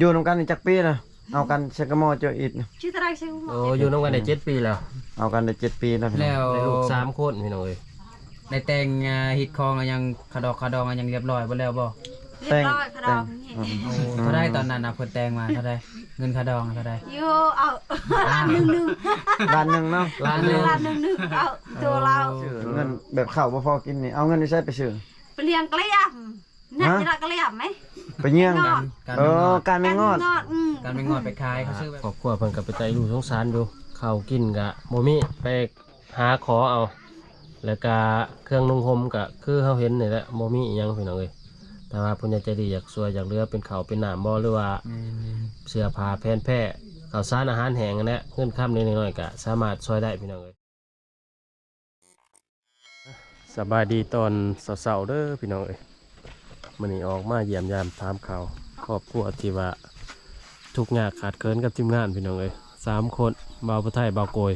ຢູ່ນຳກັນນີ້ຈັກປີລະ? ເອົາກັນໃສ່ກະໝໍ້ເຈົ້າອິດນະ. ຊື່ຕະໄລຊື່ ໂອ້ ຢູ່ນຳກັນໄດ້ເຈັດປີແລ້ວ. ເອົາກັນໄດ້ເຈັດປີແລ້ວພີ່ນ້ອງ. ແລ້ວ ໄດ້ລູກສາມຄົນພີ່ນ້ອງເອີຍ. ໄດ້ແຕ່ງ ອ່າ ຮີດຄອງຫຍັງ ຄາດອກຄາດອງຫຍັງຮຽບຮ້ອຍເບິດແລ້ວບໍ່? ຮຽບຮ້ອຍ ແຕ່ງ ຄາດອງ ແຕ່ງ ນີ້. ອືມ ໂອ້ ເທົ່າໃດຕອນນັ້ນນະ ເພິ່ນແຕ່ງມາເທົ່າໃດ? ເງິນຄາດອງເທົ່າໃດ? ຢູ່ ເອົາ ລ້ານໜຶ່ງ ລ້ານໜຶ່ງເນາະ. ລ້ານໜຶ່ງ ລ້ານໜຶ່ງ ເອົາຕົວລາວ. ຊື້ເງິນແບບເຂົ້າບໍ່ພໍກິນນີ້ ເອົາເງິນຢູ່ໃສໄປຊື້? ໄປລ້ຽງກະລຽມ. ນະ ຮະ? ກະລຽມໄໝ? ໄປຍ່ຽງ ການ ເອີ ການແມງງອດ ການແມງງອດ ອືມ ການແມງງອດໄປຂາຍ ເຂົາຊື້ແບບ ຄອບຄົວເພິ່ນກໍໄປໄຕ່ຢູ່ສົງສານຢູ່ ເຂົ້າກິນກໍບໍ່ມີ ໄປຫາຂໍເອົາ ແລ້ວກໍເຄື່ອງນຸ່ງຫົ່ມກໍຄືເຮົາເຫັນນີ້ແຫຼະ ບໍ່ມີອີ່ຫຍັງພີ່ນ້ອງເອີຍ. ແຕ່ວ່າຜູ້ໃຫຍ່ໃຈດີຢາກຊ່ວຍຢາກເຫຼືອ ເປັນເຂົ້າເປັນນ້ຳບໍ່ ຫຼືວ່າ ແມ່ນໆ ເສື້ອຜ້າແຜ່ນແພ ເຂົ້າສານອາຫານແຫ້ງຫັ້ນແຫຼະ ເງິນຄຳເລັກໆນ້ອຍໆກໍສາມາດຊ່ວຍໄດ້ພີ່ນ້ອງເອີຍ. ສະບາຍດີຕອນເຊົ້າໆເດີພີ່ນ້ອງເອີຍ. ມື້ນີ້ອອກມາຢ້ຽມຢາມຖາມຂ່າວຄອບຄົວທີ່ວ່າທຸກຍາກຂາດເຂີນກັບທີມງານພີ່ນ້ອງເອີຍ ສາມຄົນ ບ່າວຜູ້ໄທ ບ່າວໂກຍ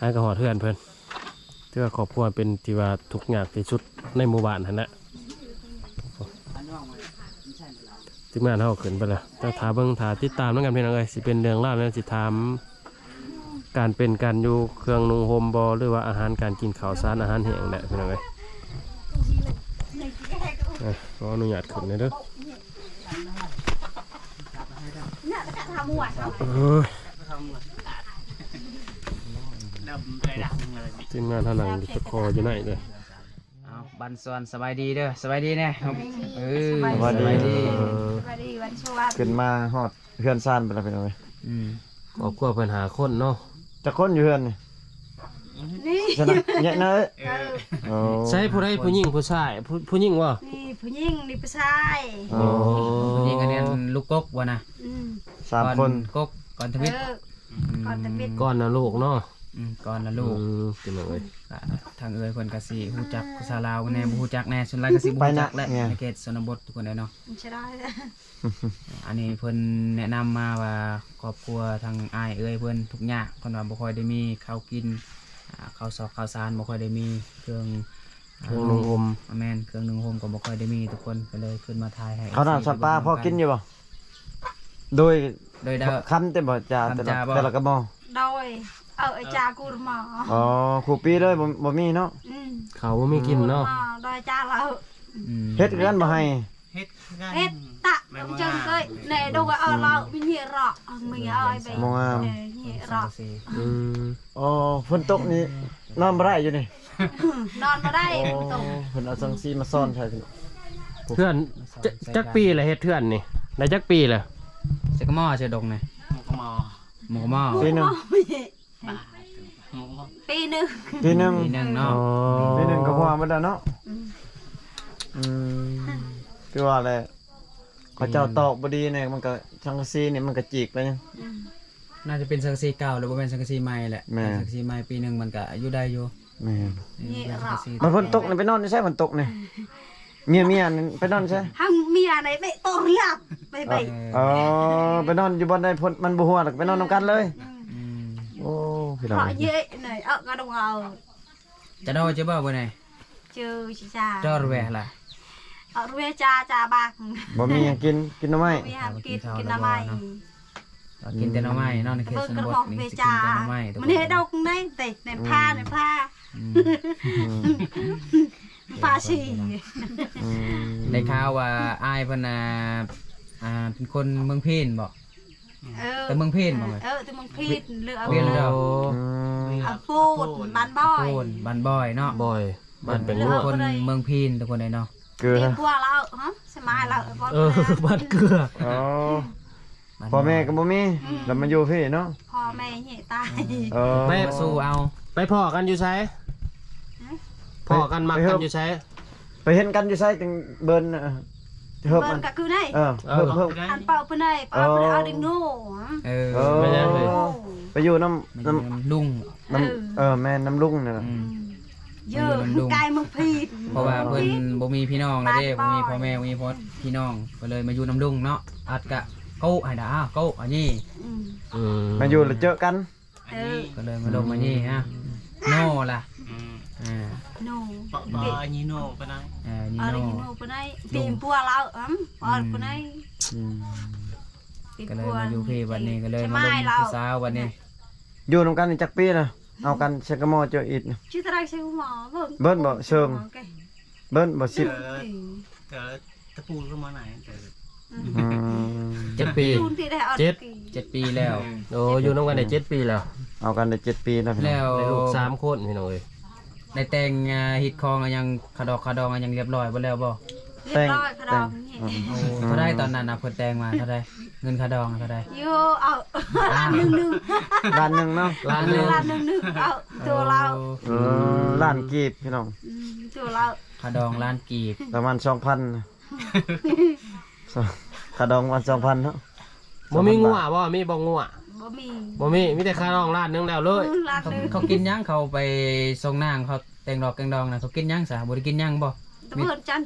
ຫາກໍຮອດເຮືອນເພິ່ນ. ຖືວ່າຄອບຄົວເປັນທີ່ວ່າທຸກຍາກທີ່ສຸດໃນໝູ່ບ້ານຫັ້ນແຫຼະ. ທີມງານເຮົາຂຶ້ນໄປແລ້ວ ແຕ່ຖ້າເບິ່ງ ຖ້າຕິດຕາມນຳກັນພີ່ນ້ອງເອີຍ ຊິເປັນເລື່ອງລາວແນວຊິຖາມ ການເປັນການຢູ່ ເຄື່ອງນຸ່ງຫົ່ມບໍ່ ຫຼືວ່າອາຫານການກິນ ເຂົ້າສານອາຫານແຫ້ງແຫຼະພີ່ນ້ອງເອີຍ. ເອີ ຂໍອະນຸຍາດຂຶ້ນແດ່ເດີ. ເອີ ທີມງານເຮົານັ່ງຢູ່ຕະຂໍຢູ່ໃນເດີ. ເອົາ ບັນສວນ ສະບາຍດີເດີ ສະບາຍດີແນ່. ເອີ ສະບາຍດີ ສະບາຍດີ ສະບາຍດີ ບັນສວນ ຂຶ້ນມາຮອດເຮືອນຊານໄປແລ້ວພີ່ນ້ອງເອີຍ. ອືມ ຄອບຄົວເພິ່ນຫ້າຄົນເນາະ. ຈັກຄົນຢູ່ເຮືອນນີ້? ນີ້ ຊັ້ນນະ ແຍກເນາະ. ເອີ ໂອ້ ໃສຜູ້ໃດ ຜູ້ຍິງຜູ້ຊາຍ? ຜູ້ ຜູ້ຍິງບໍ່? ນີ້ຜູ້ຍິງ ນີ້ຜູ້ຊາຍ. ອໍ ຜູ້ຍິງອັນນີ້ລູກກົກບໍ່ນະ? ອືມ ສາມຄົນ ກ່ອນກົກ ກ່ອນທຳອິດ. ເອີ ອືມ ກ່ອນທຳອິດ ກ່ອນນະລູກເນາະ. ອືມ ກ່ອນນະລູກ. ອືມ ພີ່ນ້ອງເອີຍ ກໍທາງເອື້ອຍເພິ່ນກໍຊິຮູ້ຈັກພາສາລາວແດ່ ອືມ ບໍ່ຮູ້ຈັກແດ່ ສ່ວນຫຼາຍກໍຊິບໍ່ຮູ້ຈັກແຫຼະ ແມ່ນ ໃນເຂດຊົນນະບົດທຸກຄົນເດ້ເນາະ. ເສຍດາຍ ອັນນີ້ເພິ່ນແນະນຳມາວ່າຄອບຄົວທາງອ້າຍເອື້ອຍເພິ່ນທຸກຍາກ ເພິ່ນວ່າບໍ່ຄ່ອຍໄດ້ມີເຂົ້າກິນ ອ່າ ເຂົ້າຊອກເຂົ້າສານ ບໍ່ຄ່ອຍໄດ້ມີເຄື່ອງ ເຄື່ອງນຸ່ງຫົ່ມ. ແມ່ນ ເຄື່ອງນຸ່ງຫົ່ມກໍບໍ່ຄ່ອຍໄດ້ມີທຸກຄົນ ກໍເລີຍຂຶ້ນມາຖ່າຍໃຫ້. ເຂົ້ານ້ຳສຳປາພໍກິນຢູ່ບໍ່? ໂດຍ ໂດຍ ຄຳແຕ່ບໍ່ຈາ ແຕ່ລະກະໝໍ້. ໂດຍ ເອີ ຈາກູດໝໍ້. ອໍ ຄູ່ປີເລີຍ ບໍ່ ບໍ່ມີເນາະ. ອືມ ເຂົ້າບໍ່ມີກິນເນາະ. ໂດຍ ຈາລາວ. ອືມ ເຮັດເຮືອນບໍ່ໃຫ້? ເຮັດເຮືອນ ເຮັດຕະ ແມ່ນບໍ່ ເຈີເກີຍ ແນ່ ດູວ່າເອົາລາວມີເຮາະ ມີເອົາໄປ ບໍ່ງາມ. ເອີ ມີເຮາະ. ອືມ ອໍ ຝົນຕົກນີ້ນອນບໍ່ໄດ້ຢູ່ນີ້. ນອນບໍ່ໄດ້. ໂອ້ ຝົນຕົກ ເພິ່ນເອົາສັງກະສີມາຊ້ອນໃສ່. ເຮືອນ ຈັກ ຈັກປີລະເຮັດເຮືອນນີ້? ໄດ້ຈັກປີລະ? ເຊກະໝໍ້ ເຊດົງນີ້ ໝໍ້ກະໝໍ້ ໝໍ້ກະໝໍ້ ປີໜຶ່ງ ປີໜຶ່ງ ປີໜຶ່ງເນາະ. ອໍ ປີໜຶ່ງກໍຫົວໝົດແລ້ວເນາະ. ອືມ ອືມ ຄືວ່າແຫຼະ ເຂົາເຈົ້າຕອກບໍ່ດີແນ່ ມັນກໍ ສັງກະສີນີ້ມັນກໍຈີກໄປ. ອືມ ໜ້າຈະເປັນສັງກະສີເກົ່າ ຫຼືບໍ່ແມ່ນສັງກະສີໃໝ່ແຫຼະ. ແມ່ນ ສັງກະສີໃໝ່ປີໜຶ່ງມັນກະຢູ່ໄດ້ຢູ່. ແມ່ນ ມັນຝົນຕົກນີ້ໄປນອນຢູ່ໃສ? ຝົນຕົກນີ້ ເມຍ ເມຍນັ້ນໄປນອນໃສ? ຫາງເມຍໃນເບະໂຕຣຽບໄປເບະ. ອໍ ໄປນອນຢູ່ບ່ອນໃດ ຝົນມັນບໍ່ຫົວ ແລ້ວກໍໄປນອນນຳກັນເລີຍ. ອືມ ໂອ້ ພີ່ນ້ອງ ເພາະເຍະໃນເອົາກະດົງເອົາ ຈະໂດຈະບໍ່ບໍ່ໄດ້ ເຈີຊິຈາ ຈອດແວະລະ ເອົາແວະຈາ ຈາບັກ ບໍ່ມີຫຍັງກິນ ກິນໜໍ່ໄມ້ ບໍ່ມີຫຍັງກິນ ກິນໜໍ່ໄມ້. ກິນແຕ່ໜໍ່ໄມ້ເນາະ ໃນເຂດຊົນນະບົດນີ້ຊິກິນແຕ່ໜໍ່ໄມ້. ມັນເຮັດດອກໃນເຕະ ໃນພາ ໃນພາ ອືມ ພາຊີ. ອືມ ໄດ້ຂ່າວວ່າອ້າຍເພິ່ນ ອ່າ ອ່າ ເປັນຄົນເມືອງພີນບໍ່? ເອີ ແຕ່ເມືອງພີນບໍ່? ເອີ ແຕ່ເມືອງພີນ ເລືອກເອົາ ວຽງດອກ. ອືມ ເອົາໂພນ ບ້ານບອຍ ໂພນ ບ້ານບອຍເນາະ. ບອຍ ບ້ານແປງນົກ ຄົນເມືອງພີນທຸກຄົນເດ້ເນາະ. ເກືອ ເປັນຜົວລາວ ຮະ ສະມາຍລາວ ເອີ ບ້ານເກືອ. ອໍ ພໍ່ແມ່ກໍບໍ່ມີ ອືມ ແລ້ວມາຢູ່ພີ້ເນາະ. ພໍ່ແມ່ເຫຍຕາຍ. ເອີ ໄປມາສູ່ເອົາ ໄປພໍ້ກັນຢູ່ໃສ? ຮະ ພໍ້ກັນມັກກັນຢູ່ໃສ? ໄປເຫັນກັນຢູ່ໃສຈຶ່ງເບິ່ນ ເອີ ເຮີບ ເບິ່ນກໍຄືໃນ ເອີ ເອີ ເຮີບ ເຮີບ ອັນເປົ່າປານໃດ ເປົ່າປານໃດ ເອົາດິງໂນ. ເອີ ເອີ ແມ່ນເລີຍ ໄປຢູ່ນຳ ມາຢູ່ນຳ ນຳລຸງ ນຳ ເອີ ເອີ ແມ່ນນຳລຸງນີ້ລະ. ອືມ ອືມ ເຍອະ ໄກເມືອງພີນ ເພາະວ່າເພິ່ນບໍ່ມີພີ່ນ້ອງແລ້ວເດ້ ບໍ່ມີພໍ່ແມ່ ບໍ່ມີພໍ່ ພີ່ນ້ອງ ກໍເລີຍມາຢູ່ນຳລຸງເນາະ. ອັດກະໂກະໃຫ້ດາ ໂກະອັນນີ້. ອືມ ອືມ ມາຢູ່ແລ້ວເຈີກັນ. ເອີ ກໍເລີຍມາລົມອັນນີ້ຮະ ໂນລະ. ອືມ ອ່າ ໂນ ປະ ປະ ຍິໂນປະໄນ ເອີ ຍິ ເອີ ໂນ ຍິໂນປະໄນ ປີມປົວລາວ ອຳ ອອດປະໄນ ອືມ ປີມ ກໍເລີຍມາຢູ່ພີ້ ບັດນີ້ກໍເລີຍມາລົມຜູ້ສາວບັດນີ້ ຢູ່ນຳກັນນີ້ຈັກປີລະ? ເອົາກັນໃສ່ກະໝໍ້ເຈົ້າອິດ ຊິຕະໄລໃສ່ກະໝໍ້ ເບິ່ງ ເບິ່ງບໍ່ເຊີງ ເບິ່ງບໍ່ສິບ ເອີ ແຕ່ຕະປູລະມານານ ອືມ ອືມ ເຈັດປີ ເຈັດ ເຈັດປີແລ້ວ ໂອ້ ຢູ່ນຳກັນໄດ້ເຈັດປີແລ້ວ ເອົາກັນໄດ້ເຈັດປີແລ້ວ ແລ້ວ ໄດ້ລູກສາມຄົນ ພີ່ນ້ອງເອີຍ ໄດ້ແຕ່ງ ອ່າ ຮີດຄອງ ອີ່ຫຍັງ ຄາດອກຄາດອງ ອີ່ຫຍັງ ລຽບຮ້ອຍເບິດແລ້ວບໍ່? ລຽບຮ້ອຍ ຄາດອງນີ້ ອືມ ໂອ້ ເທົ່າໃດຕອນນັ້ນນະ ເພິ່ນແຕ່ງມາ ເທົ່າໃດ? ເງິນຄາດອງເທົ່າໃດ? ຢູ່ ເອົາ ອ່າ ລ້ານໜຶ່ງ ລ້ານໜຶ່ງເນາະ ລ້ານໜຶ່ງ ລ້ານໜຶ່ງ ເອົາຕົວລາວ ເອີ ລ້ານກີບ ພີ່ນ້ອງ ອືມ ຕົວລາວ ຄາດອງລ້ານກີບ ປະມານສອງພັນ ຄ່າດອງປະມານສອງພັນເນາະ ບໍ່ມີງົວບໍ່? ມີບໍ່ງົວ? ບໍ່ມີ ບໍ່ມີ ມີແຕ່ຄ່າດອງລ້ານໜຶ່ງແລ້ວເລີຍ ອືມ ລ້ານໜຶ່ງ ເຂົາ ເຂົາກິນຫຍັງ? ເຂົາໄປສົ່ງນາງ ເຂົາແຕ່ງດອກແຕ່ງດອງນະ ເຂົາກິນຫຍັງຊະ? ບໍ່ໄດ້ກິນຫຍັງບໍ່? ມີ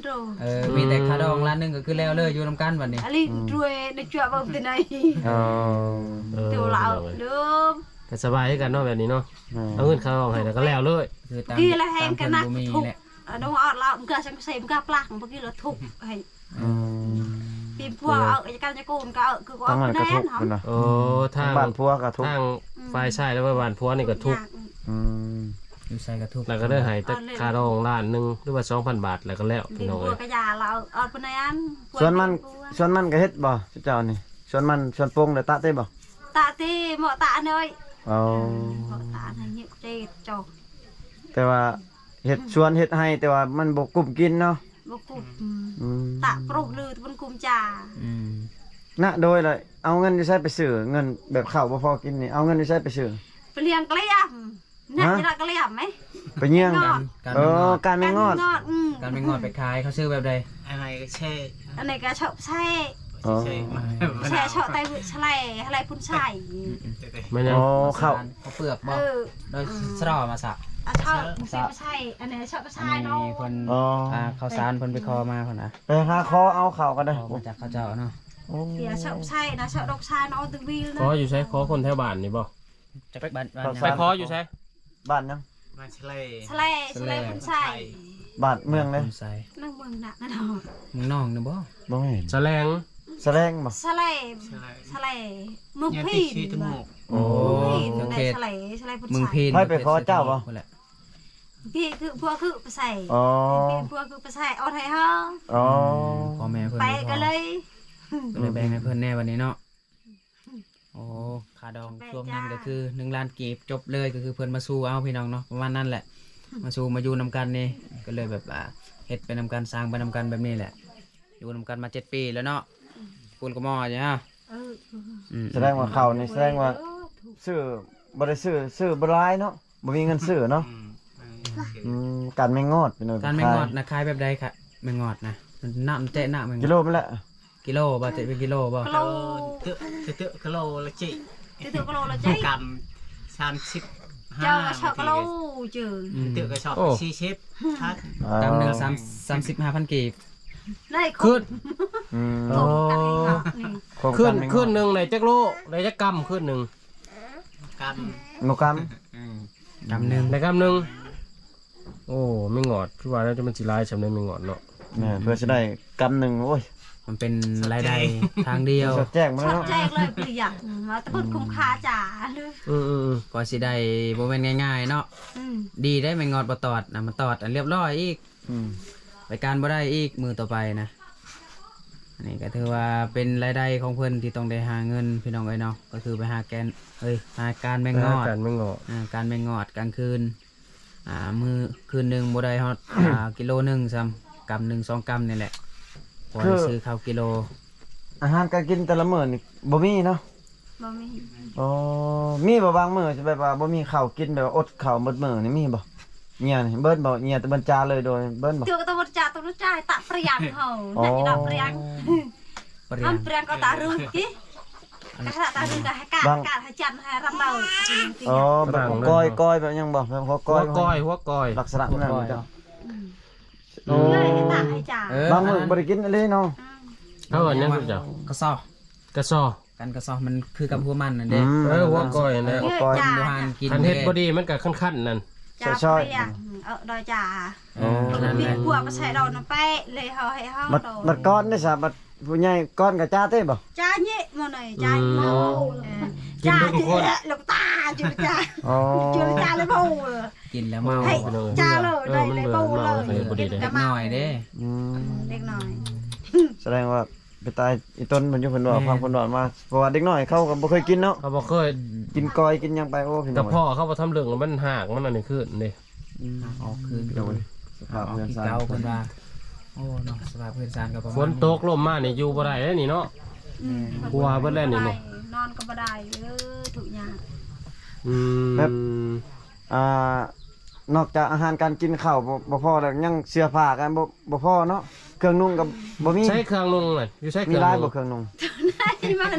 ເອີ ມີແຕ່ຄ່າດອງລ້ານໜຶ່ງກໍຄືແລ້ວເລີຍ ຢູ່ນຳກັນບັດນີ້ ອາລີ ອືມ ດ້ວຍໃນຈົວເບິ່ງແຕ່ໃນ ເອີ ເອີ ໂຕລາວເດີ ກໍສະບາຍຄືກັນເນາະ ແບບນີ້ເນາະ ອືມ ເອົາເງິນຄ່າດອງໃຫ້ແລ້ວກໍແລ້ວເລີຍ ຄືຕາມ ກີລະແຮງກັນນະ ບໍ່ມີແຫຼະ ທຸກ ອະ ນ້ອງອອດລາວ ມັນກໍສັງເກດ ມັນກໍປາກ ມັນກໍລະທຸກໃຫ້ ອືມ ປີມຜົວ ເອີ ເອົາ ຈັດການຈັດໂກນກໍເອົາ ຄືກໍເອົາ ທາງນັ້ນກໍທຸກ ແນ່ນອນ ພຸ້ນນະ ໂອ້ ທາງ ທາງບ້ານຜົວກໍທຸກ ທາງ ອືມ ຝ່າຍຊາຍ ຫຼືວ່າບ້ານຜົວນີ້ກໍທຸກ ຍາກ ອືມ ຢູ່ໃສກໍທຸກ ແລ້ວກໍໄດ້ໃຫ້ແຕ່ຄ່າດອງລ້ານໜຶ່ງ ຫຼືວ່າສອງພັນບາດ ແລ້ວກໍແລ້ວ ພີ່ນ້ອງເອີຍ ກະຢາລາວເອົາປານນັ້ນ ສ່ວນມັນ ສ່ວນມັນກໍເຮັດບໍ່ ເຈົ້ານີ້ ສ່ວນມັນ ສ່ວນປົງໄດ້ຕະເຕະບໍ່? ຕະເຕະ ເໝາະຕະອັນນ້ອຍ ອໍ ເໝາະຕະອັນນ້ອຍ ເຮັດເຕະ ແຕ່ວ່າ ເຮັດສວນເຮັດໄຮ່ ແຕ່ວ່າມັນບໍ່ກຸ້ມກິນເນາະ ບໍ່ກຸ້ມ ອືມ ຕະໂປຣກລືມັນກຸ້ມຈາ ອືມ ນະ ໂດຍລະ ເອົາເງິນຢູ່ໃສໄປຊື້ ເງິນແບບເຂົ້າບໍ່ພໍກິນນີ້ ເອົາເງິນຢູ່ໃສໄປຊື້? ໄປລ້ຽງກະຫຼຽມ ນະ ຮະ ຈະລະກະຫຼຽມໄໝ? ໄປຍ່ຽງ ການ ການ ເອີ ແມງງອດ ການແມງງອດ ອືມ ການແມງງອດໄປຂາຍ ເຂົາຊື້ແບບໃດ? ອັນໃດກໍແຊ່ ອັນໃດກໍເຊາະແຊ່ ອໍ ແຊ່ເຊາະໄຕສະແລ ສະແລພຸ້ນໃສ່ ອືມ ແມ່ນຫຍັງ? ອໍ ເຂົ້າ ເຂົ້າເປືອກບໍ່? ເອີ ໂດຍ ອືມ ສະຫຼໍ່ມາສະ ອາ ເຊົາ ເຊົາ ໃສ່ ອັນນີ້ເຊົາ ໃສ່ເນາະ ເພິ່ນ ອໍ ອາ ເຂົ້າສານເພິ່ນໄປຂໍມາພຸ້ນນະ ໄປຫາຂໍເອົາເຂົ້າກໍໄດ້ ຂໍມາຈາກເຂົາເຈົ້າເນາະ ໂອ້ ເຊາະໃສ່ນະ ເຊົາດອກຊານອອນຕຶງວິວນະ ຂໍຢູ່ໃສ? ຂໍຄົນແຖວບ້ານນີ້ບໍ່? ຈັກບ້ານ ບ້ານຫຍັງ? ໄປຂໍຢູ່ໃສ? ບ້ານຫຍັງ? ບ້ານຊະແລ ຊະແລ ຊະແລ ຊະແລພຸ້ນໃສ່ ບ້ານເມືອງໃດ? ພຸ້ນໃສ່ ນະ ເມືອງນະ ນະ ເມືອງນອງນະບໍ່? ບໍ່ແມ່ນ ສະແລງ ສະແລງບໍ່? ສະແລ ສະແລ ສະແລ ເມືອງພີນ ໂອ້ ເມືອງພີນ ສະແລ ສະແລພຸ້ນໃສ່ ເມືອງພີນ ໃຜໄປຂໍເຈົ້າບໍ່? ພີ້ຄື ພວກຄືໄປໃສ່ ອໍ ພີ້ພວກຄືໄປໃສ່ ອອດໃຫ້ເຮົາ ອໍ ອືມ ພໍ່ແມ່ເພິ່ນ ໄປກໍເລີຍ ກໍເລີຍແບ່ງໃຫ້ເພິ່ນແດ່ບັດນີ້ເນາະ ໂອ້ ຄ່າດອງຊ່ວງນັ້ນກໍຄືໜຶ່ງລ້ານກີບ ຈົບເລີຍ ກໍຄືເພິ່ນມາຊູເອົາ ພີ່ນ້ອງເນາະ ປະມານນັ້ນແຫຼະ ມາຊູມາຢູ່ນຳກັນນີ້ ກໍເລີຍແບບວ່າເຮັດໄປນຳກັນ ສ້າງໄປນຳກັນແບບນີ້ແຫຼະ ຢູ່ນຳກັນມາເຈັດປີແລ້ວເນາະ ປູນກະໝໍ້ຢູ່ເນາະ ເອີ ອືມ ສະແດງວ່າເຂົານີ້ ສະແດງວ່າ ເອີ ຊື້ ບໍ່ໄດ້ຊື້ ຊື້ບໍ່ຫຼາຍເນາະ ບໍ່ມີເງິນຊື້ເນາະ ອືມ ອືມ ການແມງງອດ ພີ່ນ້ອງ ການແມງງອດນະ ຂາຍແບບໃດຄະ? ແມງງອດນະ ນ້ຳແຕະນ້ຳແມງງອດ ກິໂລແມ່ນລະ ກິໂລບໍ່? ເຕະເປັນກິໂລບໍ່? ກິໂລ ເຕະ ເຕະກິໂລລະຈິ ເຕະກິໂລລະຈິ ກຳສາມສິບຫ້າ ເຈົ້າກໍຊອກກິໂລ ເຈີ ອືມ ເຕະກໍຊອກ ໂອ້ ສີ່ສິບພັນ ກຳໜຶ່ງ ສາມ ສາມສິບຫ້າພັນກີບ ໄດ້ ຂຶ້ນ ອືມ ໂອ້ ຂຶ້ນ ຂຶ້ນໜຶ່ງໄດ້ຈັກໂລ? ໄດ້ຈັກກຳ? ຂຶ້ນໜຶ່ງ ກຳ ບໍ່ກຳ ອືມ ກຳໜຶ່ງ ໄດ້ກຳໜຶ່ງ ໂອ້ ແມງງອດ ຄືວ່າແລ້ວ ມັນຊິຫຼາຍສ່ຳໃດແມງງອດເນາະ ແມ່ນ ເພື່ອຊິໄດ້ກຳໜຶ່ງ ໂອ້ຍ ມັນເປັນລາຍໄດ້ທາງດຽວ ສອດແຈ້ງມາແລ້ວເນາະ ສອດແຈ້ງເລີຍ ບໍ່ຢາກ ອືມ ວ່າແຕ່ເພິ່ນຄຸ້ມຄ່າຈ້າ ອືມໆໆ ກວ່າຊິໄດ້ບໍ່ແມ່ນງ່າຍໆເນາະ ອືມ ດີໄດ໋ ແມງງອດບໍ່ຕອດນະ ມັນຕອດອັນລຽບຮ້ອຍອີກ ອືມ ໄປການບໍ່ໄດ້ອີກມື້ຕໍ່ໄປນະ ອັນນີ້ກໍຖືວ່າເປັນລາຍໄດ້ຂອງເພິ່ນທີ່ຕ້ອງໄດ້ຫາເງິນ ພີ່ນ້ອງເອີຍເນາະ ກໍຄືໄປຫາແກນ ເອີຍ ຫາການແມງງອດ ຫາການແມງງອດ ອ່າ ການແມງງອດກາງຄືນ ອ່າ ມື້ຄືນໜຶ່ງບໍ່ໄດ້ຮອດ ອ່າ ກິໂລໜຶ່ງຊ້ຳ ກຳໜຶ່ງສອງກຳນີ້ແຫຼະ ພໍໄດ້ຊື້ເຂົ້າກິໂລ ອາຫານການກິນແຕ່ລະມື້ນີ້ບໍ່ມີເນາະ? ບໍ່ມີ ອໍ ມີບໍ່ບາງມື້ທີ່ແບບວ່າບໍ່ມີເຂົ້າກິນ ແບບວ່າອົດເຂົ້າໝົດມື້ນີ້ມີບໍ່? ເຫຍນີ້ເບິດບໍ່? ເຫຍແຕ່ບັນຈາເລີຍໂດຍເບິດບໍ່? ເທື່ອກໍຕ້ອງບັນຈາ ຕ້ອງຈ່າຍຕະປຣຽງເຮົາ ອໍ ຕະປຣຽງ ປຣຽງ ປຣຽງກໍຕາຣຶກ ກະຕາຣຶກກະໃຫ້ກາດ ກາດໃຫ້ຈັນໃຫ້ລຳເບົາ ອໍ ແບບຫົວກ້ອຍ ກ້ອຍແບບຫຍັງບໍ່? ແບບຫົວກ້ອຍ ຫົວກ້ອຍ ຫົວກ້ອຍ ລັກສະນະນັ້ນ ອືມ ໂອ້ ເລີຍໃຫ້ຕາໃຫ້ຈາ ເອີ ບາງມື້ບໍ່ໄດ້ກິນອີ່ຫຼີເນາະ ອືມ ເຂົາເອີ້ນຫຍັງເຈົ້າ? ກະຊໍ ກະຊໍ ກັນກະຊໍ ມັນຄືກັບຫົວມັນນັ້ນເດ້ ອືມ ເອີ ຫົວກ້ອຍຫັ້ນແຫຼະ ຫົວກ້ອຍ ບໍ່ຫານກິນ ຄັນເຮັດບໍ່ດີມັນກະຄັນໆນັ້ນ ຈາ ຊ່ອຍໆ ປຣຽງ ເອີ ດອຍຈາ ໂອ້ ເປັນເປັນພວກມາໃສ່ດອນນຳແປະເລີຍ ເຮົາໃຫ້ເຮົາ ບັດ ດອຍ ບັດກ່ອນເດ້ຊະ ບັດຜູ້ໃຫຍ່ກ່ອນກໍຈາເຕະບໍ່? ຈາເຍະໝົດເລີຍ ຈາ ອືມ ເຮົາ ເອີ ກິນເບິດທຸກຄົນ ຈາເຍະ ແລ້ວກໍຕາຈຸລະຈາ ອໍ ຈຸລະຈາເລີຍເມົາ ກິນແລ້ວເມົາ ໃຫ້ ພີ່ນ້ອງ ຈາເລີຍ ເອີ ໄດ້ເລີຍ ເມົາເລີຍ ເດັກນ້ອຍເດ້ ອືມ ເດັກນ້ອຍ ສະແດງວ່າ ໄປຕາຍອີຕົນເພິ່ນຢູ່ ເພິ່ນເວົ້າ ແມ່ນ ຟັງເພິ່ນເວົ້າມາ ເພາະວ່າເດັກນ້ອຍເຂົາກໍບໍ່ເຄີຍກິນເນາະ ເຂົາບໍ່ເຄີຍ ກິນກ້ອຍກິນຫຍັງໄປ ໂອ້ ພີ່ນ້ອງ ກະເພາະເຂົາບໍ່ທຳເລິງ ມັນຫາກມັນອັນນີ້ຂຶ້ນເດ້ ອືມ ຫາກອອກຄືນ ພີ່ນ້ອງເອີຍ ສະພາບເຮືອນຊານ ເກົ່າເພິ່ນວ່າ ໂອ້ເນາະ ສະພາບເຮືອນຊານກໍປະມານ ຝົນຕົກລົມມານີ້ຢູ່ບໍ່ໄດ້ເດ້ນີ້ເນາະ ອືມ ຫົວເບິດແລ້ວນີ້ ນອນກໍບໍ່ໄດ້ ເອີ ທຸກຍາກ ອືມ ແບບ ອ່າ ນອກຈາກອາຫານການກິນເຂົ້າບໍ່ ບໍ່ພໍແລ້ວ ຍັງເສື້ອຜ້າກັນບໍ່ ບໍ່ພໍເນາະ ເຄື່ອງນຸ່ງກໍບໍ່ມີ ໃຊ້ເຄື່ອງນຸ່ງນະ ຢູ່ໃຊ້ເຄື່ອງນຸ່ງ ມີຫຼາຍບໍ່ເຄື່ອງນຸ່ງ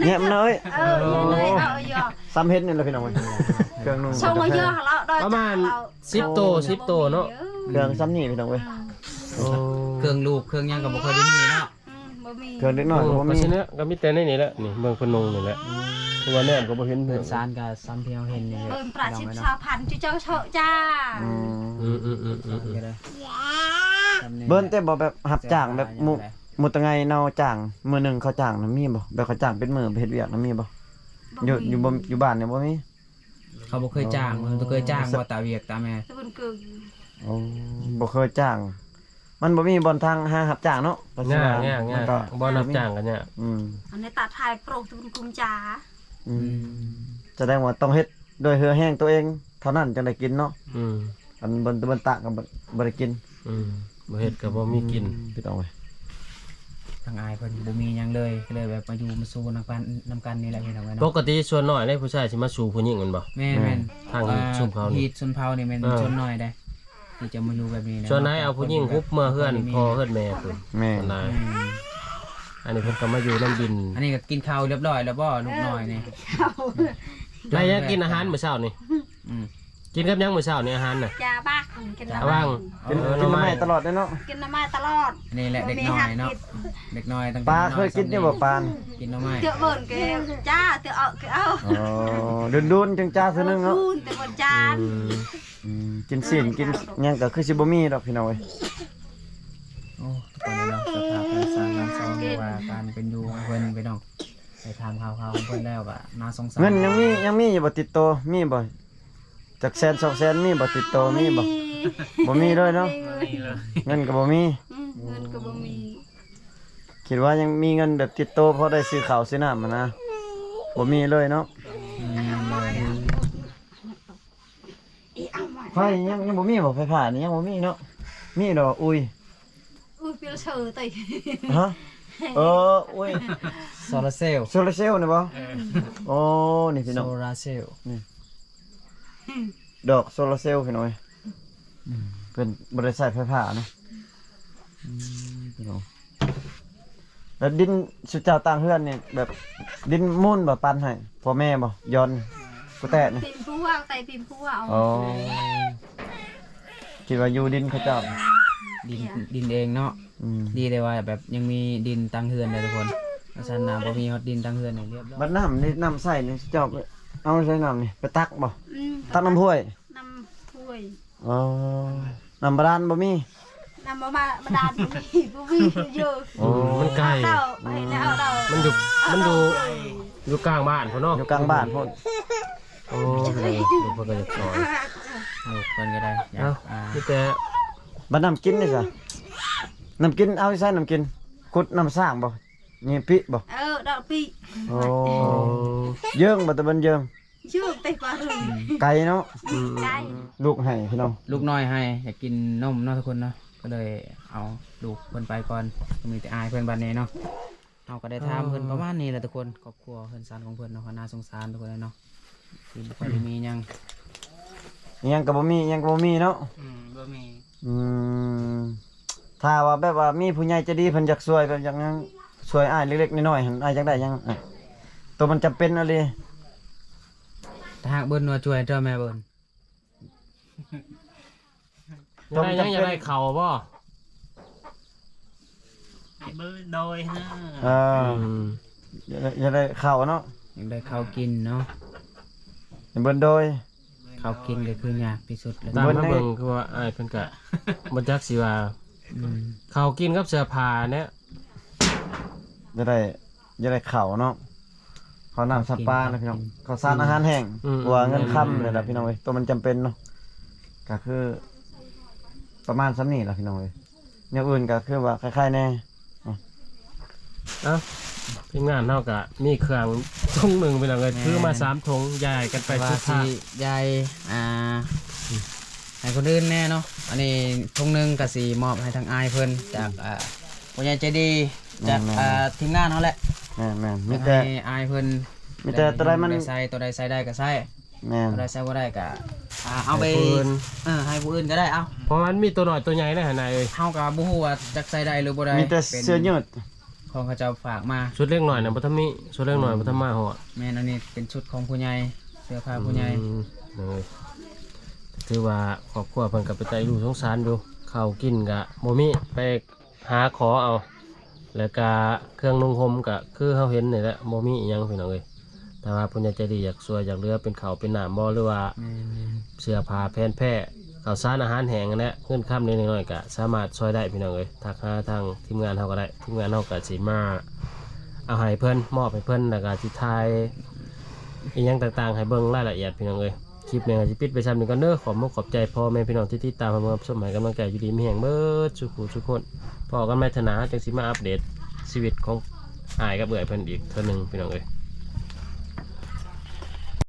ແຍະມາເລີຍ ເອີ ແຍະເລີຍ ເອົາຢູ່ ສ່ຳເຫັນນີ້ແຫຼະພີ່ນ້ອງເອີຍ ເຄື່ອງນຸ່ງ ສົ່ງມາເຍອະແລ້ວ ປະມານສິບໂຕ ສິບໂຕເນາະ ເອີ ເຄື່ອງສ່ຳນີ້ພີ່ນ້ອງເອີຍ ອືມ ໂອ້ ເຄື່ອງລູກເຄື່ອງຫຍັງກໍບໍ່ຄ່ອຍໄດ້ມີເນາະ ອືມ ບໍ່ມີ ເຄື່ອງເດັກນ້ອຍກໍບໍ່ມີ ໂອ້ ກໍຊິເນາະ ກໍມີແຕ່ໃນນີ້ແຫຼະ ນີ້ເບິ່ງເພິ່ນນຸ່ງນີ້ແຫຼະ ອືມ ຄືວ່າແນມກໍບໍ່ເຫັນ ເຮືອນຊານກໍສ່ຳທີ່ເຮົາເຫັນນີ້ແຫຼະ ເບິ່ງປະສິດຊາວພັນຈຸເຈົ້າເຊາະຈ້າ ອືມ ອືມໆໆໆ ເບິ່ງແຕ່ບໍ່ແບບຮັບຈ້າງແບບມຸ ມຸດຕະໄງເນົ່າຈ້າງ ມື້ໜຶ່ງເຂົາຈ້າງນະມີບໍ່? ແບບເຂົາຈ້າງເປັນມື້ໄປເຮັດວຽກນະມີບໍ່? ບໍ່ມີ ຢູ່ ຢູ່ບໍ່ ຢູ່ບ້ານນີ້ບໍ່ມີ? ເຂົາບໍ່ເຄີຍຈ້າງ ເພິ່ນບໍ່ເຄີຍຈ້າງບໍ່ຕາວຽກຕາແມ່? ແຕ່ເພິ່ນເກີງ ໂອ້ ບໍ່ເຄີຍຈ້າງ ມັນບໍ່ມີບ່ອນທາງຫາຮັບຈ້າງເນາະ ຍາກ ຍາກ ຍາກ ມັນກໍ ບ່ອນຮັບຈ້າງກໍຍາກ ອືມ ອັນນີ້ຕາໄທໂປຣກຕະບຸນກຸມຈາ ອືມ ອືມ ສະແດງວ່າຕ້ອງເຮັດດ້ວຍເຫື່ອແຮງຕົວເອງເທົ່ານັ້ນຈັ່ງໄດ້ກິນເນາະ ອືມ ອັນເບິ່ງ ເບິ່ງຕາກໍບໍ່ ບໍ່ໄດ້ກິນ ອືມ ບໍ່ເຮັດກໍບໍ່ມີກິນ ອືມ ພີ່ນ້ອງເອີຍ ທາງອ້າຍເພິ່ນບໍ່ມີຫຍັງເລີຍ ກໍເລີຍແບບມາຢູ່ມາສູ່ນຳກັນ ນຳກັນນີ້ແຫຼະ ພີ່ນ້ອງເອີຍເນາະ ປົກກະຕິສ່ວນໜ້ອຍເດ້ຜູ້ຊາຍຊິມາສູ່ຜູ້ຍິງແມ່ນບໍ່? ແມ່ນ ແມ່ນ ທາງ ອ່າ ຊຸມເຂົານີ້ ຮີດຊົນເຜົ່ານີ້ແມ່ນ ເອີ ສ່ວນໜ້ອຍເດ້ ທີ່ຈະມາຢູ່ແບບນີ້ນະ ສ່ວນໃຫຍ່ເອົາຜູ້ຍິງຮຸບເມືອເຮືອນພໍ່ເຮືອນແມ່ພຸ້ນ ແມ່ນ ສ່ວນຫຼາຍ ອືມ ອັນນີ້ເພິ່ນກໍມາຢູ່ນຳດິນ ອັນນີ້ກໍກິນເຂົ້າຮຽບຮ້ອຍແລ້ວບໍ່ ລູກນ້ອຍນີ້? ໄດ້ຫຍັງກິນອາຫານມື້ເຊົ້ານີ້? ອືມ ກິນກັບຫຍັງມື້ເຊົ້ານີ້ອາຫານນະ? ຈາບັກ ກິນ ຈາບັກ ເອີ ກິນໜໍ່ໄມ້ຕະຫຼອດເດ້ເນາະ ກິນໜໍ່ໄມ້ຕະຫຼອດ ນີ້ແຫຼະເດັກນ້ອຍເນາະ ເດັກນ້ອຍຕັ້ງແຕ່ ປາເຄີຍກິນຢູ່ບໍ່ປານ? ກິນໜໍ່ໄມ້ ເທື່ອເບິ່ນກໍຈາ ເທື່ອເອົາກໍເອົາ ອໍ ດົນໆຈຶ່ງຈາເທື່ອໜຶ່ງເນາະ ເທື່ອເບິ່ນຈາ ອືມ ອືມ ກິນຊີ້ນກິນຫຍັງກໍຄືຊິບໍ່ມີດອກພີ່ນ້ອງເອີຍ ໂອ້ ທຸກຄົນເນາະ ສະພາບການສ້າງງານສ້າງ ຫຼືວ່າການເປັນຢູ່ຂອງເພິ່ນພີ່ນ້ອງ ໄດ້ຖາມຂ່າວໆຂອງເພິ່ນແລ້ວກໍໜ້າສົງສານ ເງິນຍັງມີ ຍັງມີຢູ່ບໍ່ຕິດໂຕ ມີບໍ່? ຈັກແສນສອງແສນມີບໍ່? ຕິດໂຕມີບໍ່? ບໍ່ມີເລີຍເນາະ ບໍ່ມີເລີຍ ເງິນກໍບໍ່ມີ ອືມ ເງິນກໍບໍ່ມີ ຄິດວ່າຍັງມີເງິນແບບຕິດໂຕພໍໄດ້ຊື້ເຂົ້າຊື້ນ້ຳຫັ້ນນະ ບໍ່ມີເລີຍເນາະ ອືມ ໄຟຍັງ ຍັງບໍ່ມີບໍ່? ໄຟຟ້ານີ້ຍັງບໍ່ມີເນາະ ມີດອກອຸ້ຍ ອຸ້ຍ ເປັນໂຊເຕີ ຮະ? ເອີ ອຸ້ຍ ໂຊລາເຊວ ໂຊລາເຊວນີ້ບໍ່? ເອີ ໂອ້ ນີ້ພີ່ນ້ອງ ໂຊລາເຊວ ນີ້ ດອກໂຊລາເຊວພີ່ນ້ອງເອີຍ ອືມ ເພິ່ນບໍ່ໄດ້ໃຊ້ໄຟຟ້ານະ ອືມ ພີ່ນ້ອງ ແລ້ວດິນຊຸມເຈົ້າຕ່າງເຮືອນນີ້ ແບບດິນມູນບໍ່ ປັນໃຫ້ພໍ່ແມ່ບໍ່? ຢອນ ກູແຕະນີ້ ປີນພົວ ໄຕ່ປີນພົວເອົາ ອໍ ຄິດວ່າຢູ່ດິນເຂົາເຈົ້າ ດິນ ດິນເອງເນາະ ອືມ ດີແຕ່ວ່າແບບຍັງມີດິນຕ່າງເຮືອນເດີທຸກຄົນ ວ່າຊັ້ນນະ ບໍ່ມີຮອດດິນຕ່າງເຮືອນນີ້ລຽບຮ້ອຍ ບັດນ້ຳນີ້ ນ້ຳໃຊ້ນີ້ເຈົ້າເອົາໃສນ້ຳນີ້ ໄປຕັກບໍ່? ອືມ ຕັກນ້ຳຫ້ວຍ ນ້ຳຫ້ວຍ ອໍ ນ້ຳບາດານບໍ່ມີ? ນ້ຳບໍ່ມາ ບາດານບໍ່ມີ ບໍ່ມີຢູ່ ໂອ້ ມັນໄກ ເອົາເອົາ ມັນຢູ່ ມັນຢູ່ ຢູ່ກາງບ້ານພຸ້ນເນາະ ຢູ່ກາງບ້ານພຸ້ນ ໂອ້ ເພິ່ນກໍຢາກຊ່ອຍ ລູກເພິ່ນກໍໄດ້ຢາກ ເອົ້າ ອ່າ ມີແຕ່ ບັດນ້ຳກິນນີ້ຊະ ນ້ຳກິນເອົາໃສນ້ຳກິນ? ຂຸດນ້ຳສ້າງບໍ່? ນີ້ປິບໍ່? ເອີ ດອກປິ ໂອ້ ເຢິງບໍ່? ຕະເບັນເຢິງ ຢູ່ແຕ່ປາເຮີ ໄກເນາະ ອືມ ໄກ ລູກໄຫ້ພີ່ນ້ອງ ລູກນ້ອຍໄຫ້ ຢາກກິນນົມເນາະທຸກຄົນເນາະ ກໍເລີຍເອົາລູກເພິ່ນໄປກ່ອນ ກໍມີແຕ່ອ້າຍເພິ່ນບັດນີ້ເນາະ ເຮົາກໍໄດ້ຖາມເພິ່ນປະມານນີ້ແຫຼະທຸກຄົນ ຄອບຄົວເຮືອນຊານຂອງເພິ່ນເນາະ ກໍໜ້າສົງສານທຸກຄົນເນາະ ທີ່ບໍ່ຄ່ອຍໄດ້ມີຫຍັງ ອີຫຍັງກໍບໍ່ມີ ອີຫຍັງກໍບໍ່ມີເນາະ ອືມ ບໍ່ມີ ອືມ ຖ້າວ່າແບບວ່າມີຜູ້ໃຫຍ່ໃຈດີເພິ່ນຢາກຊ່ວຍ ແບບຢາກຫຍັງ ຊ່ວຍອ້າຍເລັກໆນ້ອຍໆຫັ້ນ ອ້າຍຢາກໄດ້ຫຍັງ? ອ່ະ ໂຕມັນຈຳເປັນອີ່ຫຼີ ຖ້າຫາກເບິ່ນວ່າຊ່ວຍເຈົ້າແມ່ເບິ່ນ ຢາກໄດ້ຫຍັງ? ຢາກໄດ້ເຂົ້າບໍ່? ໃຫ້ເບິ່ນໂດຍນະ ເອີ ອືມ ຢາກໄດ້ ຢາກໄດ້ເຂົ້າເນາະ ຢາກໄດ້ເຂົ້າກິນເນາະ ໃຫ້ເບິ່ນໂດຍ ເບິ່ນ ເຂົ້າກິນກໍຄືຍາກທີ່ສຸດແລ້ວ. ຕາມມາເບິ່ງຄືວ່າອ້າຍເພິ່ນກະບໍ່ຈັກຊິວ່າ ອືມ ເຂົ້າກິນກັບເສື້ອຜ້າແຫຼະ ຢາກໄດ້ ຢາກໄດ້ເຂົ້າເນາະ ເຂົ້ານ້ຳສຳປານະພີ່ນ້ອງ ເຂົ້າສານອາຫານແຫ້ງ ອືມ ເພາະວ່າເງິນຄຳນີ້ລະພີ່ນ້ອງເອີຍ ໂຕມັນຈຳເປັນເນາະ ກໍຄືປະມານສ່ຳນີ້ລະພີ່ນ້ອງເອີຍ. ແນວອື່ນກໍຄືວ່າຄ້າຍໆແດ່. ເອົ້າ ທີມງານເຮົາກໍມີເຄື່ອງຖົງໜຶ່ງພີ່ນ້ອງເອີຍ ແມ່ນ ຖືມາສາມຖົງ ຢາຍກັນໄປ ຖືວ່າຊິຢາຍ ອ່າ ໃຫ້ຄົນອື່ນແດ່ເນາະ. ອັນນີ້ຖົງໜຶ່ງກໍຊິມອບໃຫ້ທາງອ້າຍເພິ່ນ ຈາກ ອ່າ ຜູ້ໃຫຍ່ໃຈດີ ຈາກ ແມ່ນໆ ອ່າ ທີມງານເຮົາແຫຼະ. ແມ່ນໆ ມີແຕ່ ໃຫ້ອ້າຍເພິ່ນ ມີແຕ່ໂຕໃດມັນ ໄດ້ໃຊ້ ໂຕໃດໃຊ້ໄດ້ກໍໃຊ້ ແມ່ນ ໂຕໃດໃຊ້ບໍ່ໄດ້ກໍ ອ່າ ເອົາໄປ ໃຫ້ຜູ້ອື່ນ ເອີ ໃຫ້ຜູ້ອື່ນກໍໄດ້ ເອົາ ເພາະມັນມີໂຕນ້ອຍໂຕໃຫຍ່ນະຫັ້ນນະເອີຍ. ເຮົາກໍບໍ່ຮູ້ວ່າຈັກໃຊ້ໄດ້ຫຼືບໍ່ໄດ້ ມີແຕ່ເສື້ອຍືດ ເປັນຂອງເຂົາເຈົ້າຝາກມາ. ຊຸດເດັກນ້ອຍນະບໍ່ທັນມີ ຊຸດເດັກນ້ອຍ ອືມ ບໍ່ທັນມາຮອດ. ແມ່ນ ອັນນີ້ເປັນຊຸດຂອງຜູ້ໃຫຍ່ ເສື້ອຜ້າຜູ້ໃຫຍ່. ອືມ ໂດຍ ຖືວ່າຄອບຄົວເພິ່ນກໍເປັນຕາເອັນດູສົງສານຢູ່ ເຂົ້າກິນກໍບໍ່ມີ ໄປ ຫາຂໍເອົາ ແລ້ວກະເຄື່ອງນຸ່ງຫົ່ມກະຄືເຮົາເຫັນນີ້ແຫຼະ ບໍ່ມີອີ່ຫຍັງພີ່ນ້ອງເອີຍ. ຖ້າວ່າຜູ້ໃຫຍ່ໃຈດີຢາກຊ່ວຍຢາກເຫຼືອ ເປັນເຂົ້າເປັນນ້ຳບໍ່ ຫຼືວ່າ ແມ່ນໆ ເສື້ອຜ້າແຜ່ນແພ ເຂົ້າສານອາຫານແຫ້ງຫັ້ນແຫຼະ ເງິນຄຳເລັກໆນ້ອຍໆກະສາມາດຊ່ວຍໄດ້ພີ່ນ້ອງເອີຍ. ທັກຫາທາງທີມງານເຮົາກໍໄດ້ ທີມງານເຮົາກໍຊິມາເອົາໃຫ້ເພິ່ນ ມອບໃຫ້ເພິ່ນ ແລ້ວກະຊິຖ່າຍອີ່ຫຍັງຕ່າງໆໃຫ້ເບິ່ງລາຍລະອຽດພີ່ນ້ອງເອີຍ. ຄລິບນີ້ກໍຊິປິດໄປສ່ຳນີ້ກ່ອນເດີ. ຂອບມຸກຂອບໃຈພໍ່ແມ່ພີ່ນ້ອງທີ່ຕິດຕາມຮັບຊົມ ໃຫ້ກຳລັງໃຈ ຢູ່ດີມີແຮງເບິດສູ່ຜູ້ສູ່ຄົນ. ພໍ້ກັນໃໝ່ເທື່ອໜ້າ ເຮົາຈັ່ງຊິມາອັບເດດຊີວິດຂອງອ້າຍກັບເອື້ອຍເພິ່ນອີກເທື່ອໜຶ່ງພີ່ນ້ອງເອີຍ.